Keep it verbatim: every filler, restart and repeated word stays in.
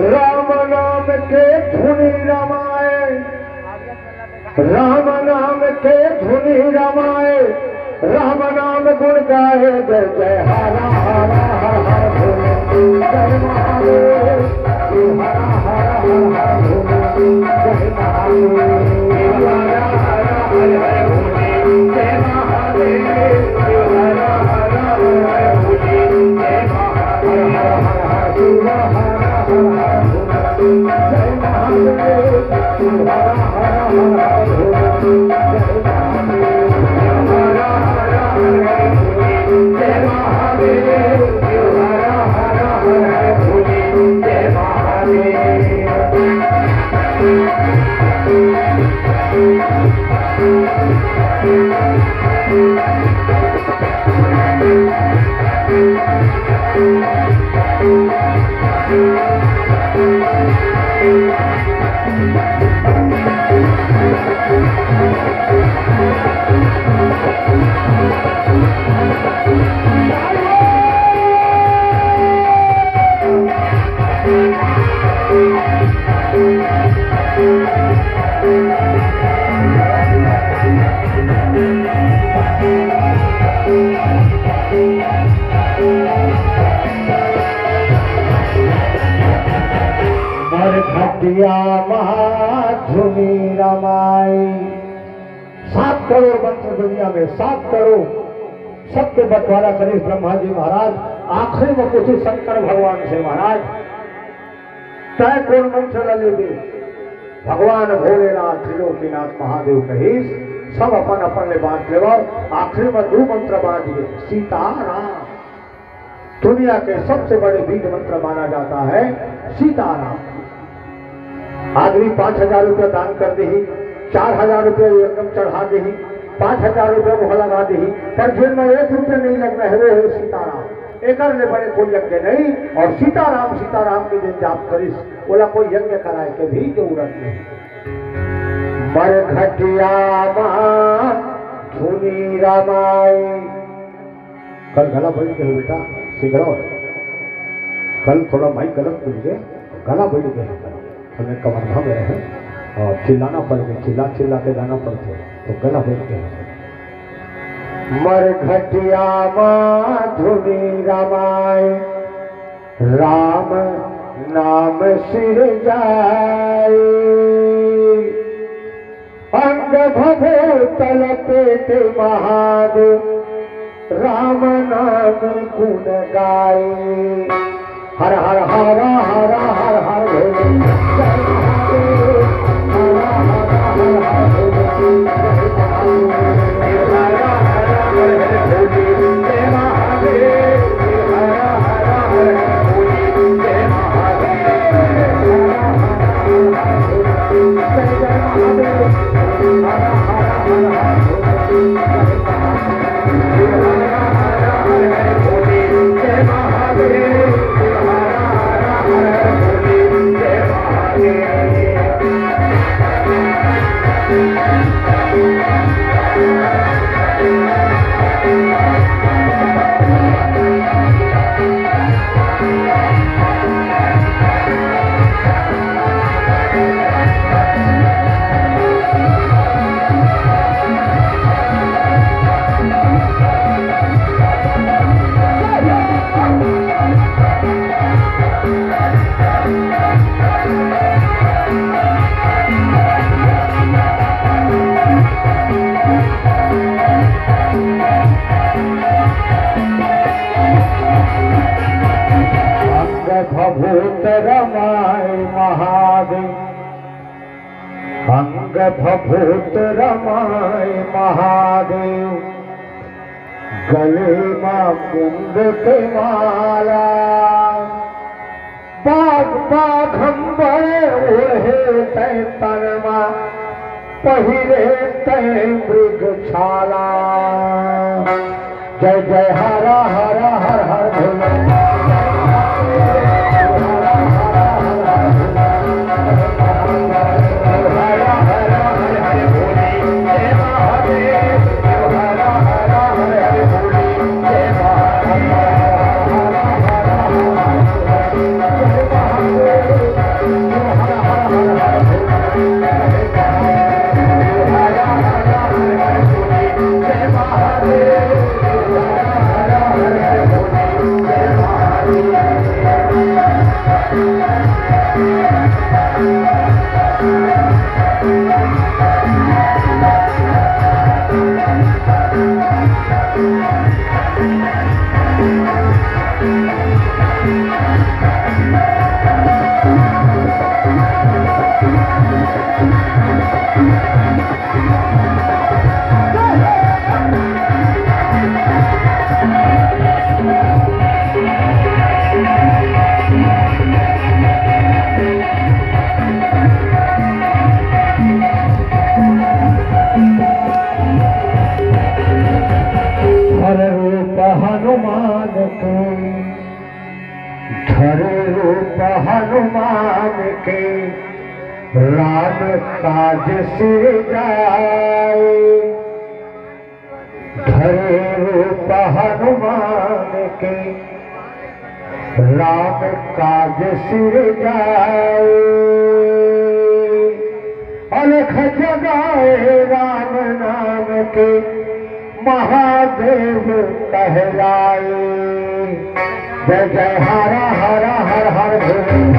राम नाम के धुनी रमाए, राम नाम के धुनी रमाए, राम नाम गुण गाए, जय जय हरा हरा हर हर भोले, जय महादेव, हरा हरा हर हर भोले, जय महादेव, हरा हरा हर हर भोले, जय महादेव, हरा हरा हर हर भोले, जय महादेव, हर हर हर हर हर हर हर भोले। मरघटिया मा धुनी रमाई। सात करोड़ मंत्र दुनिया में, सात करोड़ शब्द बंटवारा करिस ब्रह्मा जी महाराज। आखिरी में पूछिस शंकर भगवान से, महाराज, तैं कोन मंत्र ल लेबे? भगवान भोलेनाथ त्रिलोकीनाथ महादेव कहिस, सब अपन अपन ले बांट लेवव। आखिरी में दू मंत्र बांच गे, सीताराम। दुनिया के सबसे बड़े बीज मंत्र माना जाता है सीताराम। आदमी पांच हजार रुपया दान कर देही, चार हजार रुपया एकदम चढ़ा देही, पांच हजार रुपया मोह लगा देही, पर जेन में एक रुपया नहीं लगना है, वो है सीताराम। एकर ले बड़े कोई यज्ञ नहीं। और सीताराम, सीताराम के दिन जाप करिस, ओला कोई यज्ञ कराए के भी जरूरत नहीं। मरघटिया मा धुनी रमाई। कल गला बैठ गए बेटा, सिंगरौर। कल थोड़ा माइक गलत मिल गए, गला बैठ गए। हमें कमरभा में रहे और चिल्लाना पड़ गया, चिल्ला चिल्ला के गाना पड़ते तो गला बैठ गया। मरघटिया मा धुनी रमाए, राम नाम सिर जाए। अंग भभूत लपेटे महादेव, राम नाम गुण गाए। हर हर हर हर हर हर भोले। जय महादेव। हर हर हर हर भोले। जय महादेव। हर हर हर हर भोले। जय महादेव। हर हर हर हर भोले। जय महादेव। हर हर हर हर भोले। जय जय महादेव। हर हर हर हर भोले। अंग भभूत रमाय महादेव, अंग भभूत रमाय महादेव, गले मा कुंद के माला, बाघ बाघंबर ओढ़े तैं तन मा, पहिरे तैं मृग छाला। जय जय हरा हरा हर हर भोले। हनुमान के राम काज सिरजाए। धरे रूप हनुमान के राम काज सिरजाए। अलख जगाए राम नाम के महादेव कहलाए। जय जय हरा हरा हर हर भोले।